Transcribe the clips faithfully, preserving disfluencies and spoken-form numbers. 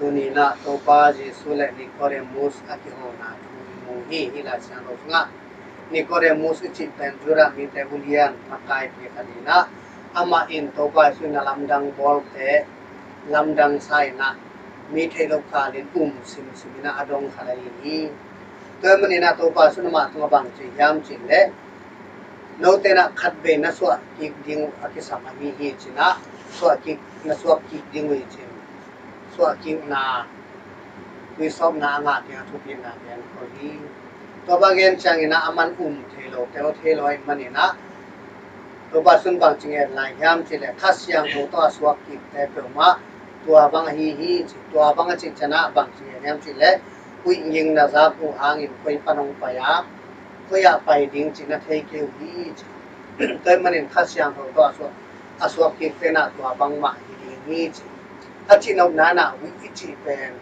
Tuni-in ah Topa Jesu le Nicodemus a kihona thu i mu hi. Hih Lai Siangtho sungah Nicodemus i cih pen Judah mite ulian, makaipi khat in ah, amah in Topa Jesu in a lamdang bawlte lamdang sa in ah, mi theih loh kalin um simsim in ah a dong khat ahi hi. Tua ahih manin ah Topa Jesu in amah tungah bang ci hiam cih leh, note in ah khatvei na suah kik ding uh a kisam ahi hi ci-in ah, suah kik, na suak kik ding uh hi ci-in, suah kikna, tuisawpna a ngah ding a thupitna gen khol hi. Tua bang gen ciangin ah aman um thei lo, tel thei lo ahih manin ah, Topa Jesu in bang ci ngen lai hiam cih leh, Kha Siangtho tawh a suak kikte peuhmah tua bang ahi hi ci. Tua bang a cih ciangin ah bang ci ngen hiam cih leh, huih ging na zak uh hangin koi pan hong pai a, koi ah pai ding cih na thei kei uh hi ci. Tua ahih manin Kha Siangtho tawh a suak, a suak kikte in ah tua bangmah hi ding hi ci. A cihnopna in ah huih i cih pen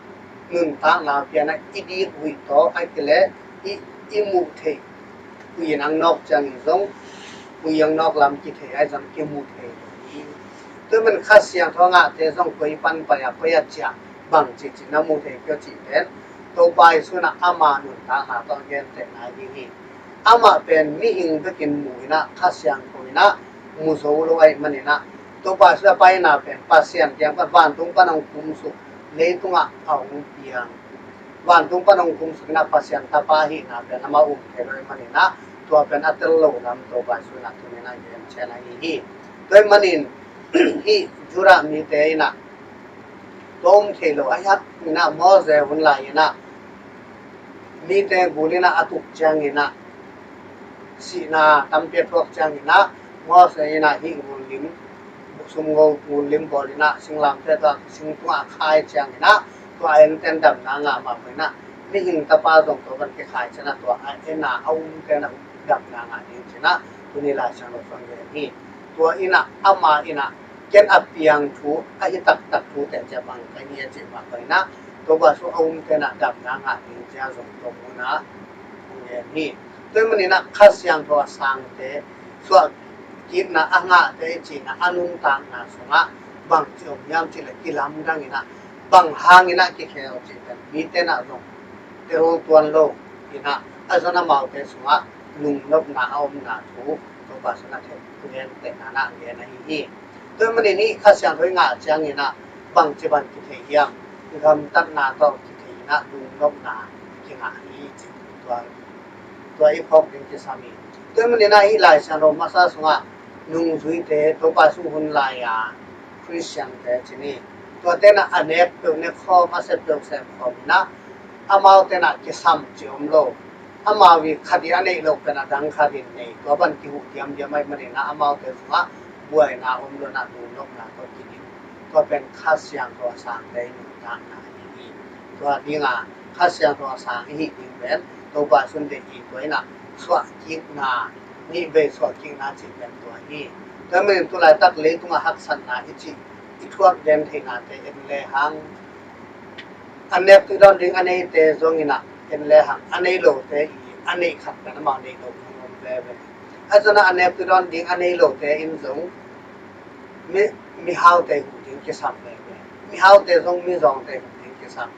nuntakna pian ah i dik huih tawh, ahih kei leh i, i muh theih huih in ang nawk ciangin zong huih ang nawk lam kithei, ahi zong kimu thei lo hi. Tua ahih manin Kha Siangtho a ngahte zong koi pan pai a, koi ah ciah, bang ci cih na mu thei kei uh cih pen Topa Jesu in ah ama nuntakna tawh a gentehna ahi hi. Amah pen mihing bekin mu in ah, Kha Siangtho in ah mu zo lo ahih manin ah, Topa Jesu a paina pen Pasian kiang pan, vantung pan hong kumsuk, leitungah a hong piang, vantung pan hong kumsuk in ah Pasian Tapa ahihna pen amah um thei lo ahih manin ah, tua pen a tel lo lam Topa Jesu in ah tuni-in ah gen cian ahi hi. Tua ahih manin hih Judah mite in ah tua um thei lo, a hiat in ah Moses hun lai in ah mite gul in ah a tuk ciangin ah, sihna tampi a thuak ciangin ah, Moses in ah hih gul lim, sumgo gul lim bawl in ah singlamteh tawh sing tungah a khai ciangin ah, tua a enten damna ngah mah bangin ah, mihing Tapa zong tua bang kikhai ciangin ah, tua a en a, a umte in ah damna ngah ding ci-in ah tuni Lai Siangtho sung gen hi. Tua in ah ama in ah, ken a piang thu, a hi taktak thute ciah bang ka hi a cih mah bangin ah, Topa Jesu a umte in ah damna ngah ding ci-a zong tua mun ah hong gen hi. Tua ahih manin ah Kha Siangtho a sangte, suahkikna a ngahte i cihna a nuntakna sungah bang ci om hiam cih leh, kilamdang in ah, bang hangin ah kikhel cih pen mite in ah zong tel tuan lo in ah, a zon amaute sungah lungnopna a omna thu Topa Jesu in ah thei, thugentehna in ah gen ahi hi. Tua ahih manin hih Kha Siangtho i ngah ciangin ah bangci bang kithei hiam? Gamtatna tawh kithei in ah lungnopna kingah hi ci. Tua, tua i phawk ding kisam hi. Tua ahih manin ah hih Lai Siangtho masa sungah nungzuite, Topa Jesu hun lai-a Khristiante ci ni, tuate in ah a nek peuh nek khawm, a sep peuh sep khawm in ah, amaute in ah kisam ci om lo. Amau i khat i a neih loh pen a dang khat in nei, tua bang kihuh diamdiam ahih manin ah amaute sungah buaina om lo in ah lungnopna tawh kidim. Tua pen Kha Siangtho a sangte i nuntakna ahi hi. Tua ding a, Kha Siangtho a sang i hih ding pen Topa Jesu in deih hi. Tua in ah suahkikna, nihvei suahkikna cih pen tua hi. Tua ahih manin tu laitak leitungah haksatna i cih, i thuak gentheihnate en lehang, a nek tui dawn ding a neite zong in ah en lehang, a nei lote i a neih khat pen amau neih loh hong om veve. A zon ah a nek tui dawn ding a nei lote in zong mi, mihaute huh ding kisam veve. Mihaute zong mizawngte huh ding kisam.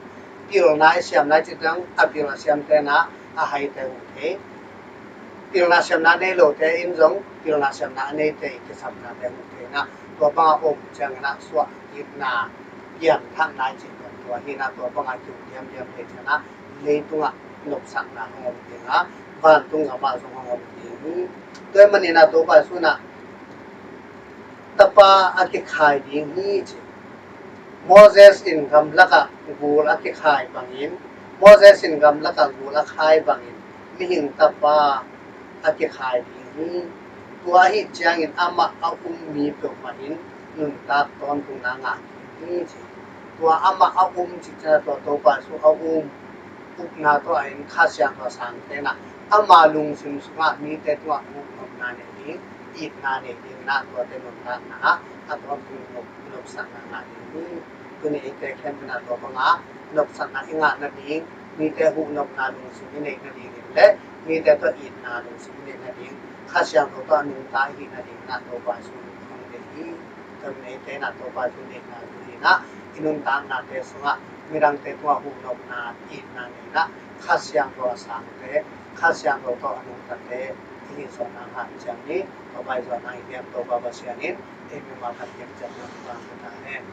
Pilna i siam lai cih ciang a pil a siamte in ah a haite huh thei. Pilna siamna a nei lote in zong pilna siamna a neite i kisapnate huh thei in ah, tua bang a om ciangin ah suahkikna, pianthakna i cih pen tua hi in ah, tua bang a kium diamdiam thei ciangin ah leitungah nopsakna hong om ding a, vantung gamah zong hong om ding hi. Tua ahih manin ah Topa Jesu in ah Tapa a kikhai ding hi ci. Moses in gamlakah gul a kikhai bangin, Moses in gamlakah gul a khai bangin, mihing Tapa a kikhai ding hi. Tua ahih ciangin amah a um mi peuhmah in nuntak tawntungna ngah ding hi ci. Tua amah a um cih ciangin tua Topa Jesu a um, upna tawh a en Kha Siangtho a sangte in ah ama lungsim sungah mite tungah huhnopna nei ding, itna nei ding in ah tuate nuntakna ah a tawntung nop, nopsakna ngah ding hi. Tuni eite khempeuh in ah tua bang a nopsakna i ngah nading, mite huhnopna lungsim i neih nading in le mite tawh itna lungsim i neih nading, Kha Siangtho tawh a nungta i hih nading in ah Topa Jesu in hong deih hi. Tuni eite in ah Topa Jesu deihna zui in ah i nuntaknate sungah midangte tungah huhna, itna nei in ah, Kha Siangtho a sangte, Kha Siangtho tawh a nungtate i hih zawhna ngah ciang ni. Topa i zawhna i biak Topa Pasian in ei mimal khat ciang ciang na pang ka ta hen.